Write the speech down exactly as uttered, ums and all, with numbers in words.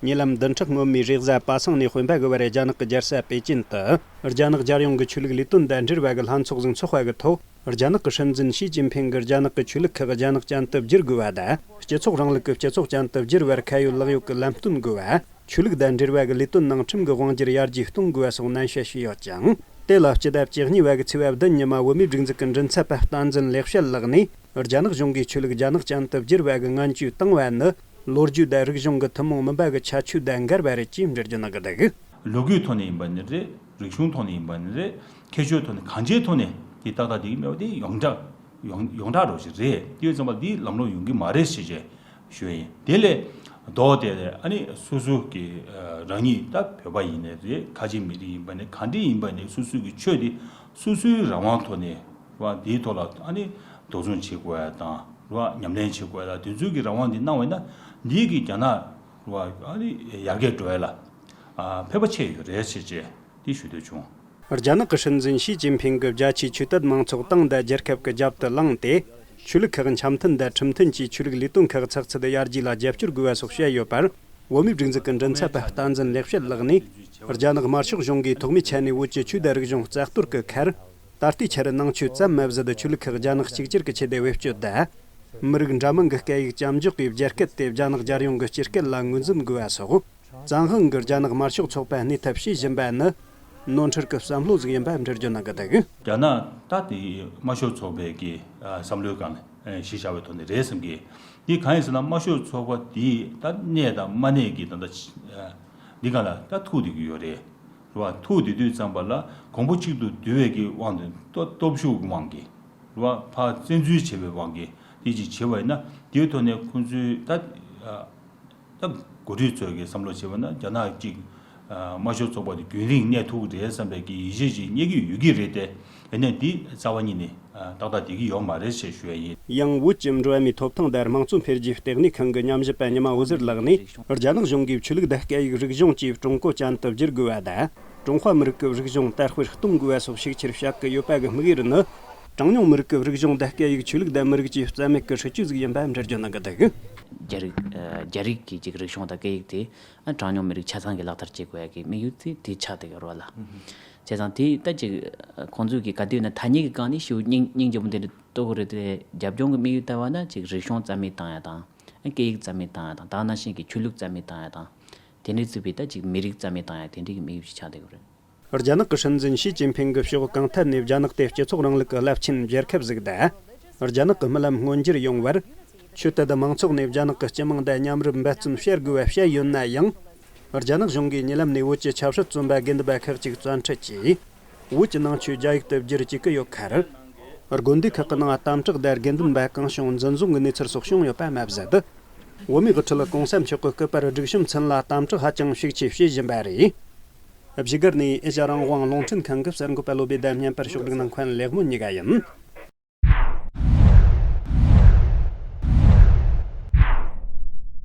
ཉེ་ལམ་བདུན་ཕྲག་སྔོན་མའི་རེས་གཟའ་པ་སངས་ནས་དཔོན་པོ་གི་བར་རྒྱ་ནག་གི་རྒྱལ་ས་པེ་ཅིན་དུ། རྒྱ་ནག་རྒྱལ་ཡོངས་ཀྱི་ཆོས་ལུགས་ལས་དོན་དང་འབྲེལ་བ་གི་ལྷན་ཚོགས་ཟིག་འཚོགས་པ་གི་ཐོག་རྒྱ་ནག་གི་སྲིད་འཛིན་ཞི་ཅིན་ཕིང་གིས་རྒྱ་ནག་གི་ཆོས་ལུགས་ཁག་རྒྱ་ནག་ཅན་དུ་བསྒྱུར་དགོས་པ་དང་། སྤྱི་ཚོགས་རིང་ལུགས་ཀྱི་སྤྱི་ཚོགས་ཅན་དུ་བསྒྱུར་བར་ཁ་ཡོད་ལག་ཡོད་ཀྱི་ལམ་སྟོན་དགོས་པ། ཆོས་ལུགས་དང་འབྲེལ་བ་གི་ལས་དོན་ནང་ཁྲིམས་ཀྱི་དབང་སྒྱུར་ཡར་རྒྱས་གཏོང་དགོས་པ་སོགས་ནན་བཤད་བྱས་ཡོད་ཅིང་། དེ་ལ་སྤྱི་ཟླ་བཅུ་གཉིས་པ་གི་ཚེས་པ་བདུན་ཉིན་མ་བོད་མིའི་སྒྲིག་འཛུགས་ཀྱི་མགྲིན་ཚབ་པ་བསྟན་འཛིན་ལེགས་བཤད་ལགས་ནས། རྒྱ་ནག་གཞུང་གིས་ཆོས་ལུགས་རྒྱ་ནག་ཅན་དུ་བསྒྱུར་བ་གི་ངན་བྱུས་བཏང་བ་ནི། ལོ་རྒྱུས་དང་རིག་གཞུང་གི་ཐུན་མོང་མིན་པ་གི་ཁྱད་ཆོས་དང་འགལ་བ་རེད་ཅེས་འགྲེལ་བརྗོད་གནང་གི་འདུག་ལོ་རྒྱུས་ཐོག་ནས་ཡིན་པ་ནི་རེད། རིག་གཞུང་ཐོག་ནས་ཡིན་པ་ནི་རེད། ཁྱད་ཆོས་ཐོག་ནས་གང་ཅིའི་ཐོག་ནས་དེ་ཏག་ཏག་དེ་གི་མེད་པ་དེ་ཡོངས་གྲགས་ཡོངས་ཡོངས་གྲགས་རོགས་ཤིག་རེད། དེ་ཡོད་ཙམ་པ་འདི་ལམ་ལྷོང་ཡོང་གི་མ་རེད་ཞེས་བྱས་ཞུ་ཡ་ཡིན། དེ་ལས་ལྡོག་སྟེ་ཨ་ནི་སོ་སོ་གི་རང་ཉིད་ད་བོད་པ་ཡིན་ནའི་རེད། ཁ་ཆེ་མི་རིགས་ཡིན་པ་ནས་གང་འདྲ་ཡིན་པ་ནས་སོ་སོ་གི་ཆོས་དེ་སོ་སོའི་རང་དབང་ཐོག་ནས་རེད་བ། དེའི་ཐོག་ལ་ཨ་ནི་འདུ་འཛོམས་བྱེད་དགོས་ཡ་དང་རེད་བ། ཉམས་ལེན་བྱེད་དགོས་ཡ་དང་དེ་ཚོའི་གི་རང་དབང་དེ་གནང་བ་ཡིན་ན་འདིའི་གི་རྒྱ་ནག་རེད་བ་ཨ་ནི་ཡར་རྒྱས་འགྲོ་ཡ་ལ་ཨ་ཕན་པ་ཆེ་ཡོད་རེད་ཞེས་བྱས་དེ་ཞུ་འདོད་བྱུང་། རྒྱ་ནག་གི་སྲིད་འཛིན་ཞི་ཅིན་ཕིང་གིས་རྒྱ་ཆེའི་ཆོས་དད་མང་ཚོགས་ཏང་དང་རྒྱལ་ཁབ་ཀྱི་རྒྱབ་ཏུ་བླངས་ཏེ། ཆོས་ལུགས་ཁག་འཆམ་མཐུན་དང་ཁྲིམས་མཐུན་གྱིས་ཆོས་ལུགས་ལས་དོན་ཁག་ཚགས་ཚུད་ཡར་རྒྱས་ལ་རྒྱབ་སྐྱོར་དགོས་པ་སོགས་བཤད་ཡོད་པར། བོད་མིའི་སྒྲིག་འཛུགས་ཀྱི་མགྲིན་ཚབ་པ་བསྟན་འཛིན་ལེགས་བཤད་ལགས་ནས། རྒྱ་ནག་དམར་ཤོག་གཞུང་གིས་ཐོག་མའི་ཆ་ནས་བོད་ཀྱི་ཆོས་དང་རིག་གཞུང་རྩ་གཏོར་གྱི་ཁར། ད་ལྟའི་ཆར་ནང་ཆོས་ཙམ་མ་ཟད་ཆོས་ལུགས་ཁག་རྒྱ་ནག་གཅིག་གྱུར་གྱི་ཆེད་དུ་བེད་སྤྱོད་དང་། མི་རིགས་འདྲ་མིན་གྱི་སྐད་ཡིག་ཅམ་འཇོག་གིས་རྒྱ་སྐད་དེ་རྒྱ་ནག་རྒྱལ་ཡོངས་ཀྱི་སྤྱི་སྐད་ལ་ངོས་འཛིན་དགོས་པ་སོགས། བཙན་དབང་གིས་རྒྱ་ནག་དམར་ཤོག་ཚོགས་པ་གནས་ཐབས་བྱེད་བཞིན་པ་ནི། ནོར་འཁྲུལ་གྱི་བསམ་བློ་ཟིག་ཡིན་པ་འགྲེལ་བརྗོད་གནང་གི་འདུག་རྒྱ་ནག་ད་དེ་དམར་ཤོག་ཚོགས་པའི་གི་ཨ་བསམ་བློའི་སྒང་ལ་གཞི་བཞག་པའི་ཐོག་ནས་རེད་བསམ་གི། འདི་གང་ཡིན་ཟེར་ན་དམར་ཤོག་ཚོགས་པ་དེ་ད་གནས་དང་མ་གནས་ཀྱི་ད་ལྟ་འདི་ག་ལ་ད་ཐུག་བསྡད་ཀྱི་ཡོད་རེད། རེད་བ། ཐུག་བསྡད་དུས་ཙམ་པ་ལ་གོང་བུ་གཅིག་ཏུ་བསྡུ་བའི་གི་དབང་དུ་སྟོབས་ཤུགས་ཀྱི་དབང་གིས་རེད་བ། ཕར་བཙན་འཛུལ་བྱེད་པའི་དབང་གིས་དེ་ཅིག་བྱེད་པ་ཡིན་ན་དེའི་ཐོག་ནས་ཁོང་ཚོའི་ད་ད་འགོ་ཁྲིད་ཚོས་ཀྱི་བསམ་བློ་བྱེད་པ་ན་རྒྱ་ནག་གཅིག་དམར་ཤོག་ཚོགས་པ་དེ་རྒྱུན་རིང་གནས་ཐུབ་ཀྱི་རེད་བསམ་པའི་གི་ཡིད་ཆེས་ཅིག་རྙེད་ཀྱི་ཡོད་ཀྱི་རེད་དེ། ཡིན་ནའི་འདི་རྩ་བ་ཉིད་ནས་ཏག་ཏག་བསྡད་ཀྱི་ཡོད་མ་རེད་ཞེས་ཞུ་ཡ་ཡིན། ཡང་བོད་ཀྱི་འགྲོ་བ་མིའི་ཐོབ་ཐང་དང་དམངས་གཙོ་འཕེལ་རྒྱས་ལྟེ་གནས་ཁང་གི་ཉམས་ཞིབ་པ་ཉི་མ་འོད་ཟེར་ལགས་ནས། རྒྱ་ནག་གཞུང་གིས་ཆོས་ལུགས་དང་སྐད་ཡིག་རིག་གཞུང་བཅས་ཀྲུང་གོ་ཅན་དུ་བསྒྱུར་དགོས་པ་དང་། ཀྲུང་ཧྭ་མི་རིགས་ཀྱི་རིག་གཞུང་དར་སྤེལ་གཏོང་དགོས་པ་སོགས་ཤུགས་ཆེར་བཤད་ཀྱི་ཡོད་པ་གི་དམིགས་ཡུལ་ནི། གྲངས་ཉུང་མི་རིགས་ཀྱི་རིག་གཞུང་དང་སྐད་ཡིག་ཆོས་ལུགས་དང་མི་རིགས་ཀྱི་རྩ་མེད་ཀྱི་སྲིད་ཇུས་ཟིག་ཡིན་པ་འགྲེལ་བརྗོད་གནང་གི་འདུག་རྒྱ་རིགས་རྒྱ་རིགས་ཀྱི་ཅིག་རིག་གཞུང་དང་སྐད་ཡིག་དེ་གྲངས་ཉུང་མི་རིགས་ཆ་ཚང་གིས་ལག་བསྟར་བྱེད་དགོས་ཡ་གི་དམིགས་ཡུལ་དེ་དེ་ཆགས་བསྡད་ཡོད་རེད་བ་ལ། བྱས་ཙང་དེ་ལྟ་ཅིག་ཁོང་ཚོས་ཀྱི་ག་དུས་ན་ཐ་སྙད་ཀྱི་སྒང་ནས་ཞེ་པོ་སྙིང་སྙིང་རྗེ་པོ་འདི་འདྲ་གཏོང་གི་རེད་དེ། རྒྱབ་ལྗོངས་ཀྱི་དམིགས་ཡུལ་ལྟ་བ་ན་ཅིག་རིག་གཞུང་རྩ་མེད་བཏང་ཡ་དང་། སྐད་ཡིག་རྩ་མེད་བཏང་ཡ་དང་། ད་ག་ནང་བཞིན་གྱི་ཆོས་ལུགས་རྩ་མེད་བཏང་ཡ་དང་། དེ་འདྲའི་བརྩིས་པའི་ད་ཅིག་མི་རིགས་རྩ་མེད་བཏང་ཡ་དེ་འདྲའི་གི་དམིགས་ཡུལ་ཞིག་ཆགས་བསྡད་ཡོད་རེད། རྒྱ་ནག་གི་སྲིད་འཛིན་ཞི་ཅིན་ཕིང་གིས་ཕྱོགས་གང་ཐད་ནས་རྒྱ་ནག་དེ་སྤྱི་ཚོགས་རིང་ལུགས་ཀྱི་རླབས་ཆེན་རྒྱལ་ཁབ་ཟིག་དང་། རྒྱ་ནག་གི་རྨི་ལམ་མངོན་འགྱུར་ཡོང་བར། ཆོས་དད་མང་ཚོགས་ནས་རྒྱ་ནག་གི་སྤྱི་དམངས་དང་མཉམ་རུབ་འབད་བརྩོན་བྱེད་དགོས་པ་བཤད་ཡོད་ན་ཡང་། རྒྱ་ནག་གཞུང་གིས་ཉེ་ལམ་ནས་བོད་ཀྱི་ཆབ་སྲིད་བཙོན་པ་དགེ་འདུན་པ་ཁག་ཅིག་བཙན་ཁྲིད་ཀྱིས། བོད་ཀྱི་ནང་ཆོས་རྒྱ་ཡིག་ཏུ་བསྒྱུར་བཅུག་གི་ཡོད་ཁར། དགོན་སྡེ་ཁག་གི་ནང་དམ་དྲག་དང་དགེ་འདུན་པ་གང་བྱུང་འཛིན་བཟུང་གི་གནས་ཚུལ་སོགས་བྱུང་ཡོད་པ་མ་ཟད། བོད་མིའི་དབུ་ཁྲིད་གོང་ས་མཆོག་གི་སྐུ་པར་སྒྲིག་གཤོམ་ཚུན་ལ་དམ་དྲག་ཧ་ཅང་ཤུགས་ཆེ་བྱེད་བཞིན་པ་རེད། བཞུགས་སྒར་ནས་ཨེ་ཤ་རང་དབང་རླུང་འཕྲིན་ཁང་གི་གསར་འགོད་པ་བློ་བདེ་དང་བརྙན་པར་ཕྱོགས་སྒྲིག་གནང་མཁན་ལེགས་སྨོན་གཉིས་ཀ་ཡིན།